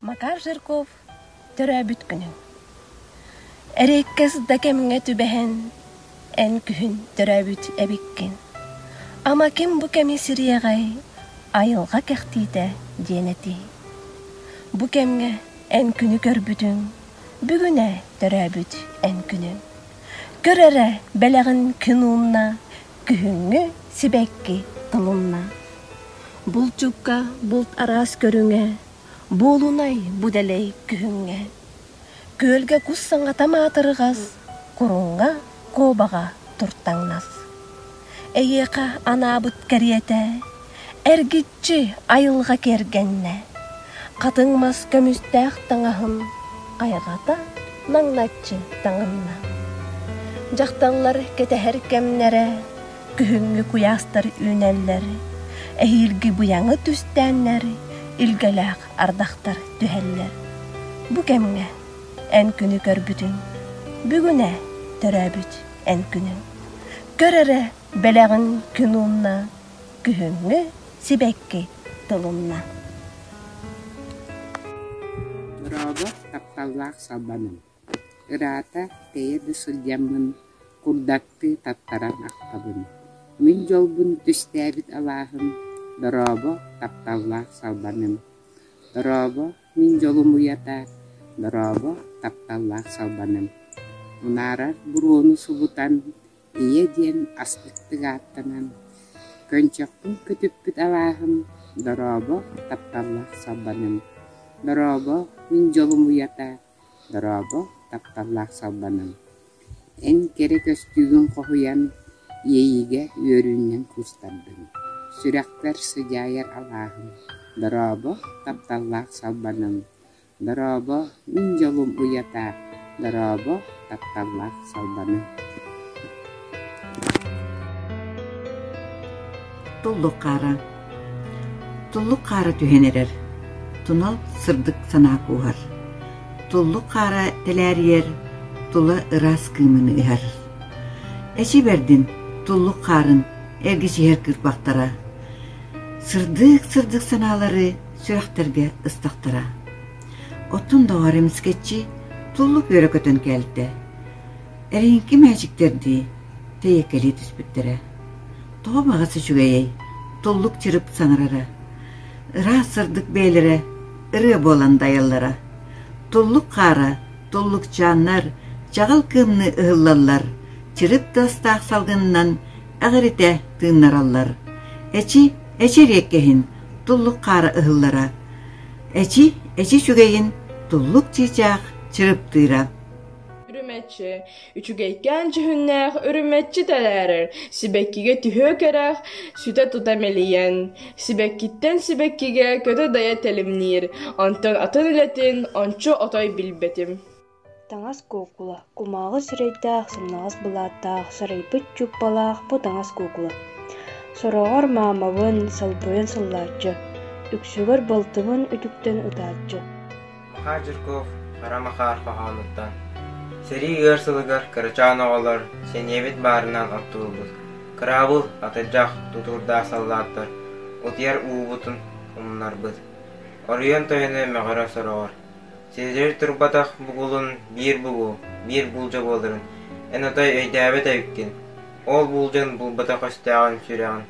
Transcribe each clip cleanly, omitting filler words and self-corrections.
Макар Жирков төрөөбүт күнүн. Эриэккэс да кэмҥэ түбэһэн, эн күһүн төрөөбүт эбиккин. Ама ким бу кэми сириэҕэй, айылҕа кэхтиитэ диэн этии. Бу кэмҥэ эн күнү көрбүтүҥ, бүгүнэ төрөөбүт эн күнүҥ. Көр эрэ, бэлэҕин күн уунна, күһүҥҥү сибэкки тылынна. Булчукка булт араас көрүҥэ, буолунай бу дэлэй күһүҥҥэ. Күөлгэ кус саҥата маатырҕас, куруҥҥа куобаҕа туртаҥнас. Эйиэхэ анаабыт кэриэтэ, эргиччи айылҕа киэргэннэ. Хатыҥ мас көмүстээх таҥаһын хайҕата маҥначчы таҥынна. Дьахталлар кэтэһэр кэмнэрэ Күһүҥҥү куйаастар үүнэллэр, эһиилги быйаҥы түстээннэр, илгэлээх ардахтар түһэллэр. Бу кэмҥэ эн күнү көрбүтүҥ, бүгүнэ төрөөбүт эн күнүҥ. Көр эрэ бэлэҕин күн уунна, күһүҥҥү сибэкки тылынна. Дорообо, тапталлаах салбаным. Ыраата тэйэ да сылдьаммын курдаттыы таттаран ахтабын. Мин дьолбун түстээбит алааһым, дорообо, тапталлаах салбаным. Дорообо, мин дьолум уйата, дорообо, тапталлаах салбаным. Унаарар буруону субутан, ийэ диэн астыктык ааттанан, көнчөхпүн көтүппүт алааһым, дорообо, тапталлаах салбаным. Дорообо, мин дьолум уйата, Дорообо, тапталлаах салбаным! Эн кэрэ көстүүгүн хоһуйан, иэйиигэ үөрүүннэн куустардым. Сүрэхпэр сыдьаайар алааһым, дорообо, тапталлаах салбаным! Дорообо, мин дьолум уйата, дорообо, тапталлаах салбаным! Туллук хаара Туллук хаара түһэн эрэр, тунал сырдык санаа кууһар. Туллук хаара тэлээрийэр, тула ыраас кыымын ыһар. Эчи бэрдин, туллук хаарын эргичиһэр кыырпахтара. Сырдык-сырдык санаалары сүрэхтэргэ ыстахтара. Оттон доҕор эмискэччи туллук үөрэ көтөн кэлтэ. Эриҥки мээчиктэрдии тэйэккэлии түспүттэрэ. Тоҕо баҕас үчүгэйэй, туллук чырып саҥарара. Ыраас сырдык бэйэлэрэ ырыа буолан дайаллара. Туллук хаара, туллукчааннар чаҕыл кыымныы ыһыллаллар, чырып тыастаах салгынынан эҕиритэ тыыннараллар. Эчи, эчи эриэккэһин туллук хаара ыһыллара. Эчи, эчи үчүгэйин туллук чыычаах чырыптыыра. Үрүмэччи, үчүгэйкээн дьүһүннээх үрүмэччи тэлээрэр, сибэккигэ түһүө кэрэх, сүтэ тута мэлийэн, сибэккиттэн сибэккигэ көтө-дайа тэлимниир, онтон атын үлэтин ончу отой билбэтим. Таҥас куукула, кумааҕы сирэйдээх, сымнаҕас былааттаах, сарайбыт чууппалаах бу таҥас куукула. Сороҕор маамабын салбыйан сыллааччы, үксүгэр балтыбын үтүктэн ытааччы. Макар Жирков Хара Макар хоһоонуттан Сэрии ыар сылыгар кырачаан оҕолор сэниэбит баарынан оттуурбут, кыраабыл, атырдьах, тутуурдаах саллааттар утуйар уубутун умнарбыт. Оройуон тойоно мөҕөрө сороҕор: «Сирэйдэр турбатах бугулун биир бугул, биир буулдьа буоларын эн отой өйдөөбөт эбиккин, ол буулдьан булбатах өстөөҕүн сүрэҕин,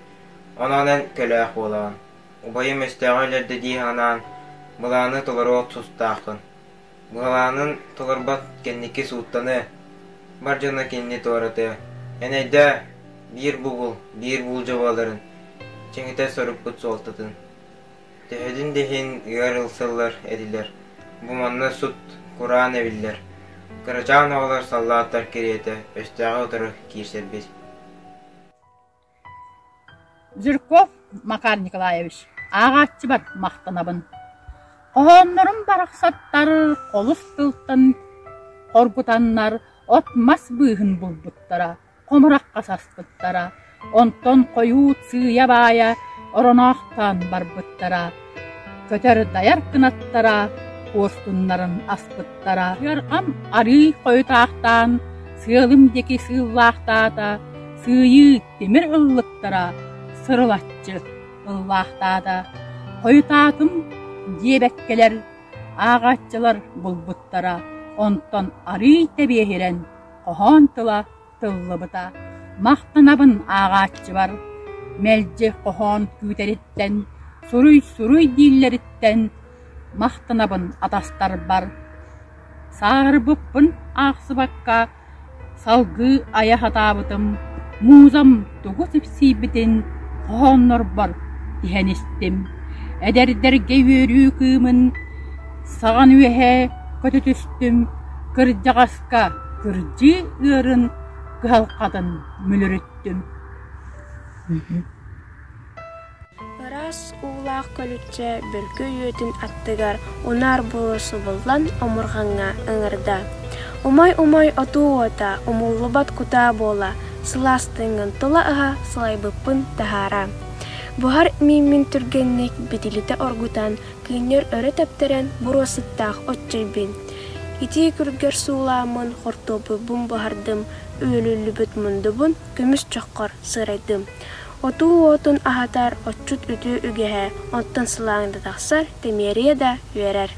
онон эн көлөөх буолаҕын» Убайым өстөөҕү өлөрдө дии санаан, былааны толоруох тустааххын. Былаанын толорбот кэнники сууттаныа, бар дьоно кинини туоратыа. Эн өйдөө, биир бугул, биир буулдьа буоларын, чиҥэтэ сорукпут суолтатын. Төһөтүн да иһин ыар ылсаллар этилэр, бу манна сут, кураан эбиллэр. Кырачаан оҕолор саллааттар кэриэтэ өстөөҕү утары киирсэрбит. Жирков Макар Николаевич, ааҕааччыбар махтанабын. Хоһооннорум барахсаттар холус тылтан хоргутаннар от-мас быыһын булбуттара, хомурахха саспыттара, онтон хойуу сыыйа-баайа ороноохтоон барбыттара, көтөр-дайар кынаттара куостуннарын аспыттара. Ыарҕам арыый хойутаахтаан, сыалым диэки сыыллаахтаата, Сыыйыы тимир ыллыктара сырылаччы ыллаахтаата, хойутаатым диэбэккэлэр. Ааҕааччылар булбуттара, онтон арыый тэбиэһирэн хоһоон тыла тыллыбыта. Махтанабын ааҕааччыбар, мэлдьи хоһоон күүтэриттэн, суруй-суруй дииллэриттэн махтанабын атастарбар. Сааһырбыппын аахсыбакка Салгыы айа сатаабытым, музам тугу сипсийбитин хоһооннорбор тиһэн истим. Эдэрдэргэ үөрүү кыымын саҕан үөһэ көтүтүстүм, кырдьаҕаска кырдьыы ыарын кыһалҕатын мүлүрүттүм. Ыраас уулаах көлүччэ бөркү үөтүн аттыгар унаар буруо субуллан омурҕаҥҥа ыҥырда: «Умай-умай отуу уота, умуллубат кутаа буола, сылаас тыыҥҥын тула ыһа, сылайбыппын таһаара». Буһар мииммин түргэнник битилитэ оргутан, кыынньар өрө тэптэрэн буруо сыттаах оччойбун. Итии күргэр суулааммын хортуоппуйбун буһардым, үөлүллүбүт мундубун көмүс чоххор сырайдым. Отуу уотун аһатар отчут үтүө үгэһэ, оттон сылааҥ да тахсар, тэмиэрийэ да үөрэр.